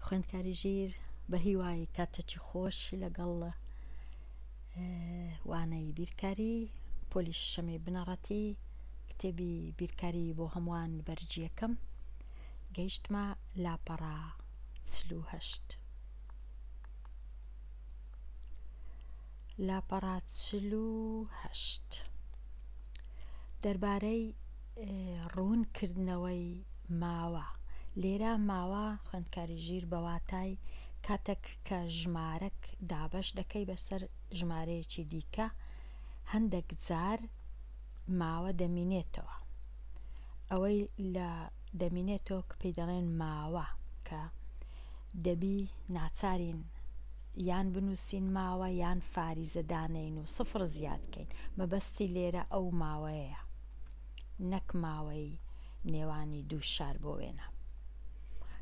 خوێندکاری ژیر بە هیوای کاتەکی خۆش لەگەڵ وانەی بیرکاری پۆلی شەشەمی بنەڕەتی کتێبی بیرکاری بۆ هەمووان بەرگی یەکەم گەیشتمە لاپەڕە 48 لاپەڕە 48 دەربارەی ڕوون کردنەوەی ماوە، لێرە ماوە خوێندکاری ژیر بە واتای کاتەک کە ژمارەک دابەش دەکەی بەسەر ژمارەیەکی دیکە هەندەک جار ماوە دەمینێتەوە ئەوەی لە دەمینێتەوە کە پێی دەڵێن ماوە کە دەبی ناچارین یان بنووسین ماوە یان فاریزە دانێین و سفر زیاد کەین مەبەستی لێرە ئەو ماوەیەیە نەک ماوەی نێوانی دوو شار بۆ وێنە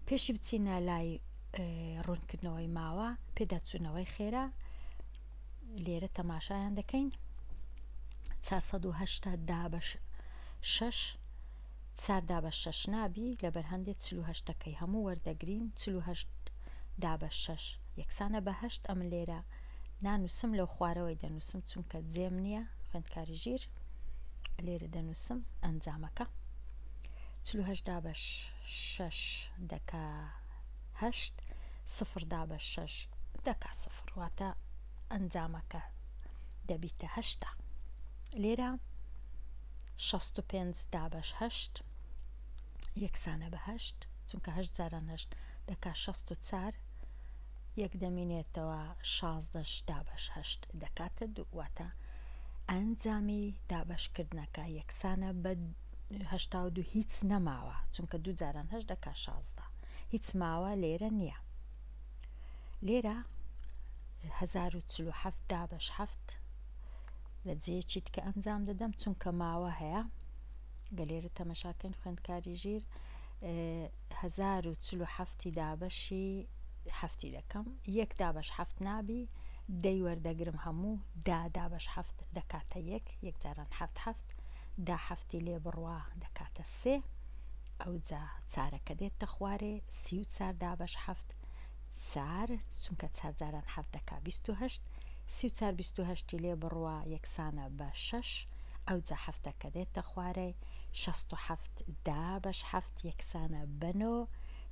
پێشی بچینە لای ڕوونکردنەوەی ماوە پێداچوونەوەی خێرا لێرە تەماشایان دەکەین 480 دابەش 6 چار دابەش شەش نابی لەبەر هەندێ 48 ەکەی هەموو وەردەگرین 48 دابەش شەش یەکسانە بە هەشت ئەمن لێرە نانووسم لەو خوارەوەی دەنووسم چونکە جێم نییە خوێندکاری ژیر لێرە دەنووسم ئەنجامەکە 48 دابەش شەش دەکا هەشت سفر دابەش شەش دەکا سفر واتە ئەنجامەکە دەبیتە هەشتا لێرە 65 دابەش هەشت یەکسانە بە هەشت چونکە هەشت جاران هەشت دەکا 64 یەک دەمینێتەوە شازدەش دابەش هەشت دەکاتە دوو واتە ئەنجامی دابەشکردنەکە یەکسانە بە 82 هیچ نەماوە چونکە دوو جاران هەشت دەکا شازدە هیچ ماوە لێرە نییە لێرە 1047 دابەش هەفت لە جێیەکی دیکە ئەنجام دەدەم چونکە ماوە هەیە گە لێرە تەمەشاکەین خوێندکاری ژیر 1047 ی دابەشی هەفتی دەکەم یەک دابەش هەفت نابی دەی وەردەگرم هەموو دا دابەش هەفت دەکاتە یەک یەک جاران هەفت هەفت دا هەفتی لێ بڕوا دەکاتە سێ ئەوجا چارەکە دێتە خوارێ 34 دابەش هەفت چار چونکە چار جاران حەفت دەکا 28 34 28 ی لێ بڕوا یەکسانە بە شەش ئەوجا حەفتەکە دێتە خوارێ 67 دابەش حەفت یەکسانە بە نۆ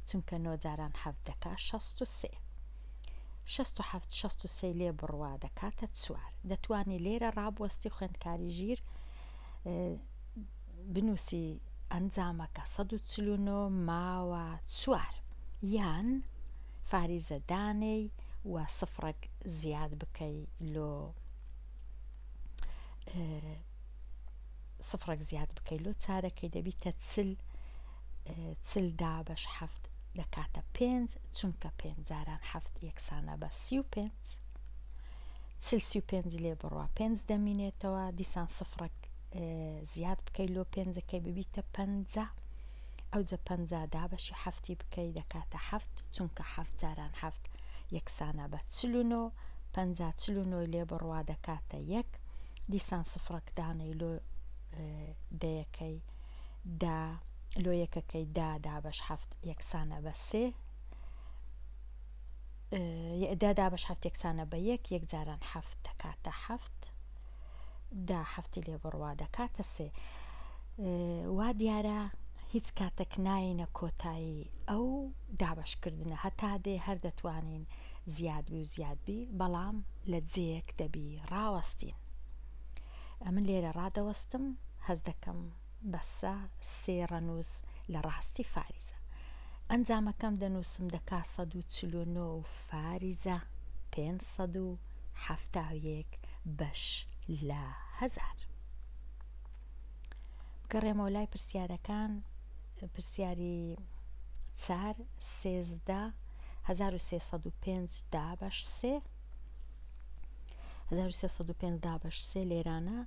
چونکە نۆ جاران حەفت دەکا 63 67 63 لێ بڕوا دەکاتە چوار دەتوانی لێرە ڕابوەستی خوێندکاری ژیر بنووسی ئەنجامەکە 149 ماوە چوار یان فاریزە دانێی و سفرەک زیاد بکەی لۆ سفرەک زیاد بکەی لۆ چارەکەی دەبیتە چل چل دابەش حەفت دەکاتە پێنج چونکە پێنج جاران حەفت یەکسانە بە 35 چل 35 لێ بڕوا پێنج دەمینێتەوە دیسان سفرەک زیاد بکەی لۆ پێنجەکەی ببیتە پەنجا ئەوجە پەنجا دابەشی حەفتی بکەی دەکاتە حەفت چونکە حەفت جاران حەفت یەکسانە بە 49 پەنجا 49 لێ بڕوا دەکاتە یەک دیسان سفرەک دانەی لۆ دەیەکەی دا لۆ یەکەکەی دا دابەش حەفت یەکسانە بە سێ دا دابەش حەفت یەکسانە بە یەک یەک جاران حەفت دەکاتە حەفت دا حەفتی لێ بڕوا دەکاتە سێ وا دیارە هیچ کاتێک ناینە کۆتایی ئەو دابەشکردنە هەتا دێ هەر دەتوانین زیاد بی و زیاد بی بەڵام لە جێیەک دەبی ڕاوەستین ئەمن لێرە ڕادەوەستم هەست دەکەم بەسە سێ ڕەنووس لە ڕاستی فاریزە ئەنجامەکەم دەنووسم دەکا 149 و فاریزە 571 بەش لە هەزار. بگەڕێمەوە لای پرسیارەکان پرسیاری چار سێزدە 1305 دابەش سێ 1305 دابەش سێ لێرانە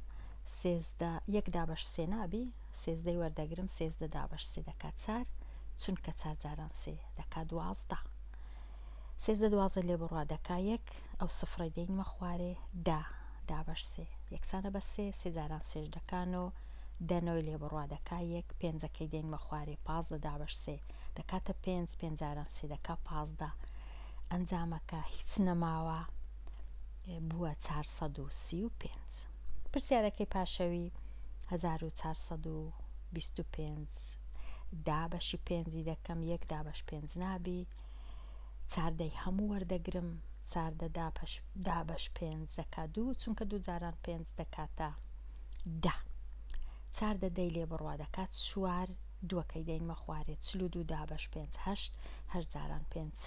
سێزدە یەک دابەش سێ نابی سێزدەی وەردەگرم سێزدە دابەش سێ دەکات چار چونکە چار جاران سێ دەکات دوازدە سێزدە دوازدە لێ بڕوا دەکا یەک ئەو سفرەی دەینمە خوارێ دا دابەش سێ یەکسانە بە سێ سێ جاران سێش دەکا نۆ. دە نۆی لێ بڕوا دەکا یەک، پێنجەکەی دێنمە خوارێ 15 دابەش سێ دەکاتە پێنج، پێنج جاران سێ دەکا 15، ئەنجامەکە هیچ نەماوە بووە 435. پرسیارەکەی پاشەوی 1425 دابەشی پێنجی دەکەم، یەک دابەش پێنج نابی، چاردەی هەموو وەردەگرم، چاردە دابەش پێنج دەکا دوو، چونکە دوو جاران پێنج دەکاتە دە. چاردە دەی لێ بڕوا دەکات چوار، دووەکەی دەینمە خوارێ 42 دابەش پێنج هەشت، هەشت جاران پێنج 40،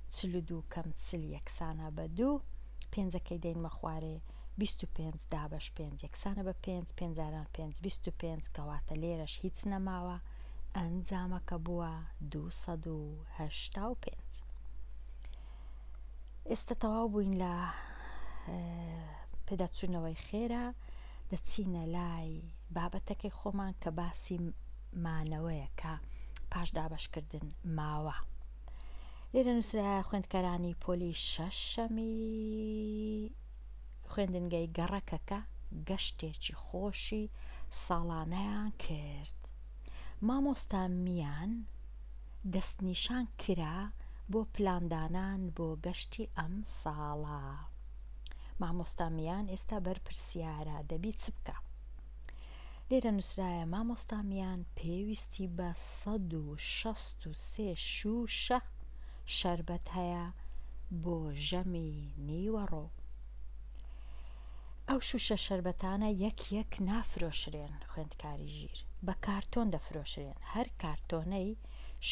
42 کەم 40 یەکسانە بە دوو، پێنجەکەی دەینمە خوارێ 25 دابەش پێنج یەکسانە بە پێنج، پێنج جاران پێنج 25، کەواتە لێرەش هیچ نەماوە، ئەنجامەکە بووە 285. ئێستا تەواو بووین لە پێداچوونەوەی خێرا، دەچینە لای بابەتەکەی خۆمان کە باسی مانەوەیە کە پاش دابەشکردن ماوە. لێرە نووسرایە خوێندکارانی پۆلی شەشەمی خوێندنگەی گەڕەکەکە گەشتێکی خۆشی ساڵانەیان کرد. مامۆستا میان دەستنیشان کرا بۆ پلاندانان بۆ گەشتی ئەم ساڵە. مامۆستا میان ئێستا بەرپرسیارە دەبی چ بکا؟ لێرە نووسرایە مامۆستا میان پێویستی بە 163 شووشە شەربەت هەیە بۆ ژەمی نیوەڕۆ. ئەو شووشە شەربەتانە یەک یەک نافرۆشرێن خوێندکاری ژیر، بە کارتۆن دەفرۆشرێن، هەر کارتۆنەی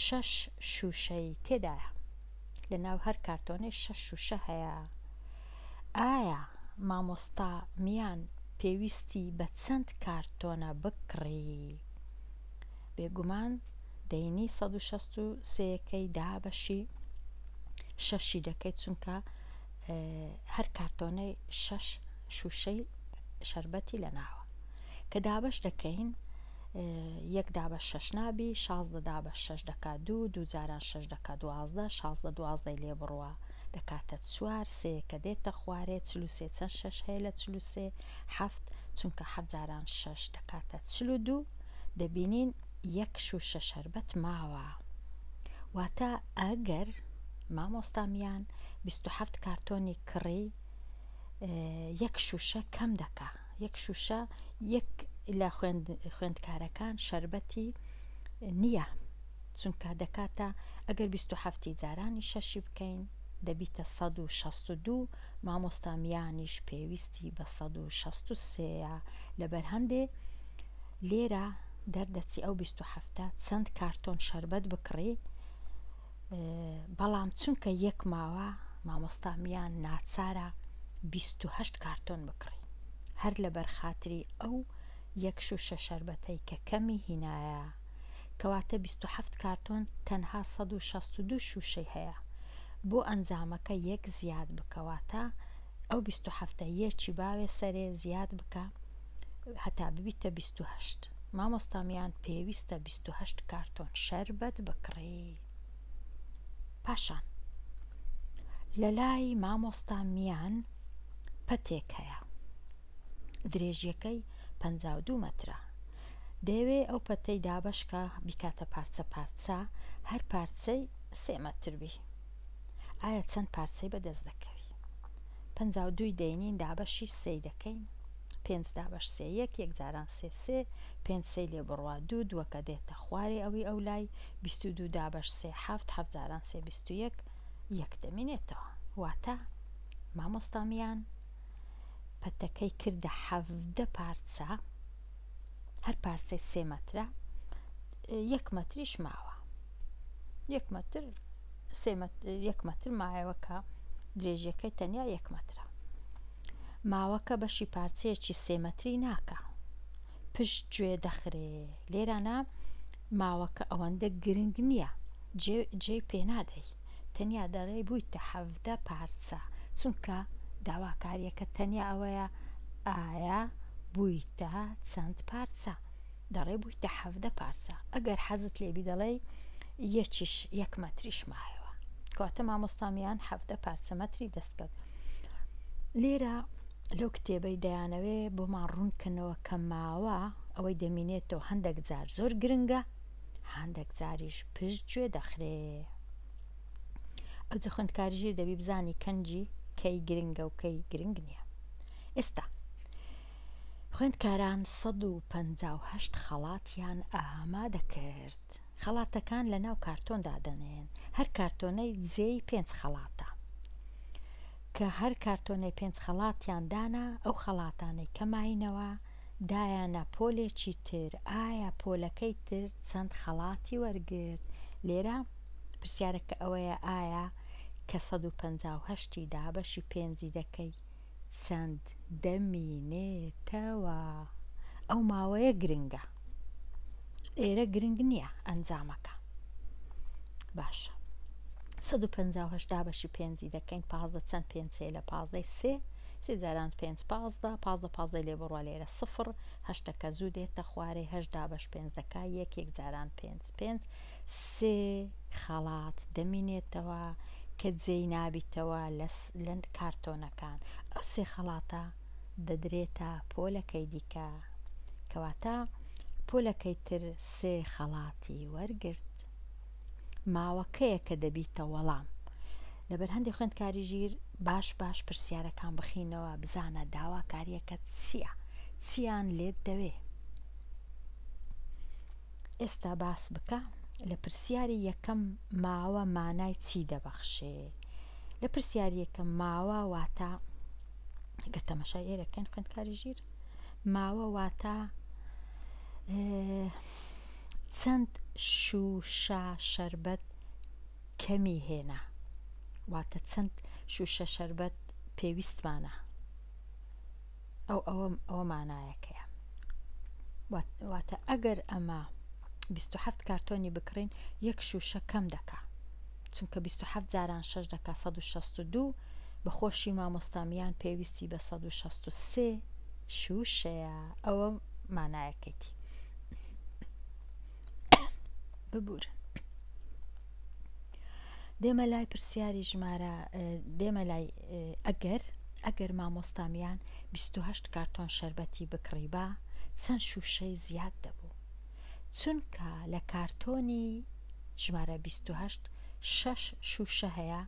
شەش شووشەی تێدایە. لە ناو هەر کارتۆنەی شەش شووشە هەیە. ئایا مامۆستا میان پێویستی بە چەند کارتۆنە بکڕی؟ بێگومان دەینی 163 یەکەی دابەشی شەشی دەکەیت چونکە هەر کارتۆنەی شەش شووشەی شەربەتی لەناوە. کە دابەش دەکەین یەک دابەش شەش نابی، 16 دابەش شەش دەکا دوو، دوو جاران شەش دەکا 12، 16 دوازدەی لێ بڕوا دەکاتە چوار، سێیەکە دێتە خوارێ، 43 چەند شەش هەیە لە 43؟ حەفت، چونکە حەفت جاران شەش دەکاتە 42، دەبینین یەک شووشە شەربەت ماوە. واتە ئەگەر مامۆستا میان 27 کارتۆنی کڕی یەک شووشە کەم دەکا. یەک شووشە یەک لە خوێندکارەکان شەربەتی نییە چونکە دەکاتە ئەگەر 27 جارانی شەشی بکەین دەبیتە 162 مامۆستا میانیش پێویستی بە 163ە لەبەر هەندێ لێرە دەردەچی ئەو 27 چەند کارتۆن شەربەت بکڕی بەڵام چونکە یەک ماوە مامۆستا میان ناچارە 28 کارتۆن بکڕی هەر لەبەر خاتری ئەو یەک شوشە شەربەتەی کە کەمی هینایە کەواتە 27 کارتۆن تەنها 162 شوشەی هەیە بۆ ئەنجامەکە یەک زیاد بکە واتە ئەو 27 یەکی باوێ سەرێ زیاد بکە هەتا ببیتە 28. مامۆستا میان پێویستە 28 کارتۆن شەربەت بکڕی. پاشان لەلای مامۆستا میان پەتێک هەیە درێژیەکەی 52 مەترە. دەیەوێ ئەو پەتەی دابەشکا بیکاتە پارچە پارچە، هەر پارچەی سێ مەتر بی. ئایا چەند پارچەی بەدەست دەکەوی؟ 52ی دەینین دابەشی سێی دەکەین. پێنج دابەش سێ یەک، یەک جاران سێ سێ، پێنج سێی لێ بڕوا دوو، دووەکە دێتە خوارێ ئەوی ئەولای، 22 دابەش سێ حەفت، حەفت جاران سێ 21، یەک دەمینێتەوە. واتە مامۆستا میان پەتەکەی کردە 17 پارچە، هەر پارچەی سێ مەترە، یەک مەتریش ماوە. یەک مەتر سێ مەتر یەک مەتر مایەوە کە درێژیەکەی تەنیا یەک مەترە. ماوەکە بەشی پارچەیەکی سێ مەتری ناکا پشت گوێ دەخرێ لێرانە ماوەکە ئەوەندە گرنگ نییە جێی پێنادەی تەنیا دەڵێی بوویتە 17 پارچە چونکە داواکاریەکە تەنیا ئەوەیە ئایا بوویتە چەند پارچە دەڵێ بوویتە 17 پارچە ئەگەر حەزت لێبی دەڵێی یەکیش یەک مەتریش مایەوە کەواتە مامۆستامیان 17 پارچە مەتری دەستکەوت لێرە لەو کتێبەی دەیانەوێ بۆمان ڕوونکەنەوە کە ماوە. ئەوەی دەمینێتەوە هەندێک جار زۆر گرنگە هەندێک جاریش پشت گوێ دەخرێ. ئەوجە خوێندکاری ژیر دەبی بزانی کەنجی کەی گرنگە و کەی گرنگ نییە. ئێستا خوێندکاران 158 خەڵاتیان ئامادە کرد. خەڵاتەکان لە ناو کارتۆن دادەنێن، هەر کارتۆنەی جێی پێنج خەڵاتە. کە هەر کارتۆنەی پێنج خەڵاتیان دانا، ئەو خەڵاتانەی کە ماینەوە دایانە پۆلێکی تر، ئایا پۆلەکەی تر چەند خەڵاتی وەرگرت؟ لێرە پرسیارەکە ئەوەیە ئایا کە 158 ی دابەشی پێنجی دەکەی چەند دەمینێتەوە؟ ئەو ماوەیە گرنگە ئێرە گرنگ نییە ئەنجامەکە باشە 158 دابەشی پێنجی دەکەین پازدە چەند پێنج هەیە لە پازدەی سێ سێ جاران پێنج پازدە پازدە پازدەی لێ بڕوا لێرە سفر هەشتەکە زوو دێتە خوارێ هەشت دابەش پێنج دەکا یەک یەک جاران پێنج پێنج سێ خەڵات دەمینێتەوە کە جێی نابیتەوە لە کارتۆنەکان ئەو سێ خەڵاتە دەدرێتە پۆلەکەی دیکە کەواتە پۆلەکەی تر سێ خەڵاتی وەرگرت ماوەکەیە کە دەبیتە وەڵام لەبەر هەندێک خوێندکاری ژیر باش باش پرسیارەکان بخینەوە بزانە داواکاریەکە چییە چیان لێت دەوێ ئێستا باس بکە لە پرسیاری یەکەم ماوە مانای چی دەبەخشێ لە پرسیاری یەکەم ماوە واتە گەر تەمەشای ئێرەکەن خوێندکاری ژیر ماوە واتە چەند شوشە شەربەت کەمی هێنا واتە چەند شوشە شەربەت پێویستمانە ئەو ئەوە ئەوە مانایەکەیە واتە ئەگەر ئەمە 27 کارتۆنی بکڕین یەک شوشە کەم دەکا چونکە 27 جاران 6 دەکا 162 بە خۆشی مامۆستا میان پێویستی بە 163 شوشەیە ئەوە مانایەکەیتی ببورن دێمە لای پرسیاری ژمارە دێمە لای ئەگەر ئەگەر مامۆستامیان 28 کارتۆن شەربەتی بکڕیبا چەند شوشەی زیاد دەبوو چونکە لە کارتۆنی ژمارە 28 شەش شوشە هەیە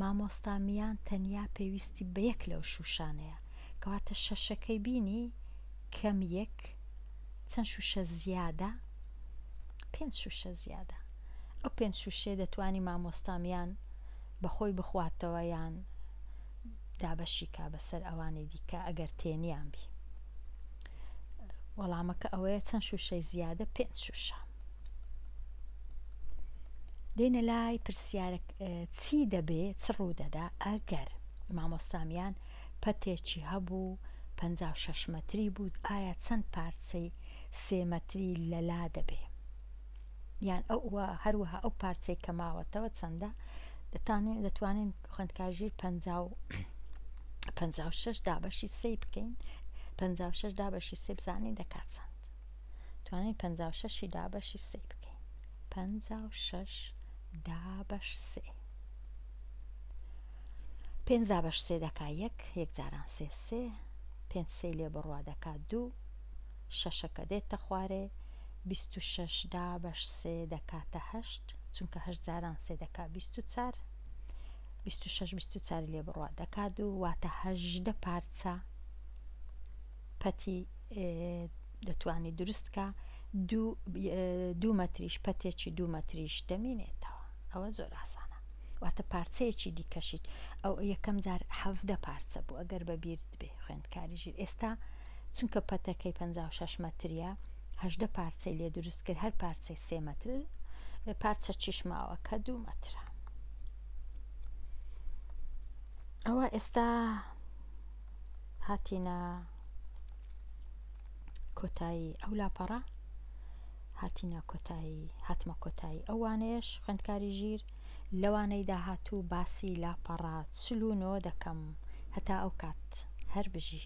مامۆستا میان تەنیا پێویستی بە یەک لەو شوشانەیە کەواتە شەشەکەی بینی کەم یەک چەند شوشە زیادە پێنج شوشە زیادە ئەو پێنج شوشەیە دەتوانی مامۆستام یان بەخۆی بخواتەوە یان دابەشی کا بەسەر ئەوانەی دیکە ئەگەر تێنیان بی وەڵامەکە ئەوەیە چەند شوشەی زیادە پێنج شوشە دێنە لای پرسیارە چی دەبێ چ ڕوودەدا ئەگەر مامۆستامیان پەتێکی هەبوو 56 مەتری بوو ئایا چەند پارچەی سێ مەتری لەلا دەبێ یان ئەو هەروەها ئەو پارچەی کە ماوەتەوە چەندە دەتوانین خوێندکار ژیر 56 دابەشی سێ بکەین 56 دابەشی سێ بزانین دەکات چەند توانین 56 دابەشی سێ بکەین 56 دابەش سێ پێنج دابەش سێ دەکا یەک یەک جاران سێ سێ پێنج سێ لێ بڕوا دەکات دوو شەشەکە دێتە خوارێ 26 دابەش سێ دەکاتە هەشت چونکە هەشت جاران سێ دەکا 24 26 24 لێ بڕوا دەکات دوو واتە هەژدە پارچە پەتی دەتوانی دروست کا دوو مەتریش پەتێکی دوو مەتریش دەمینێتەوە ئەوە زۆر ئاسانە واتە پارچەیەکی دیکەشیت ئەو یەکەم جار حەڤدە پارچە بوو ئەگەر بە بیرت بێ خوێندکاری ژیر ئێستا چونکە پەتەکەی 56 مەتریە هەژدە پارچەی لێ دروست کرد هەر پارچەی سێ مەتر پارچە چیش ماوە کە دوو مەترە ئەوە ئێستا هاتینە کۆتایی ئەو لاپەڕە هاتینە کۆتایی هاتمە کۆتایی ئەو وانەیەش خوێندکاری ژیر لەوانەی داهاتوو باسی لاپەڕە 49 دەکەم هەتا ئەو کات هەر بژی.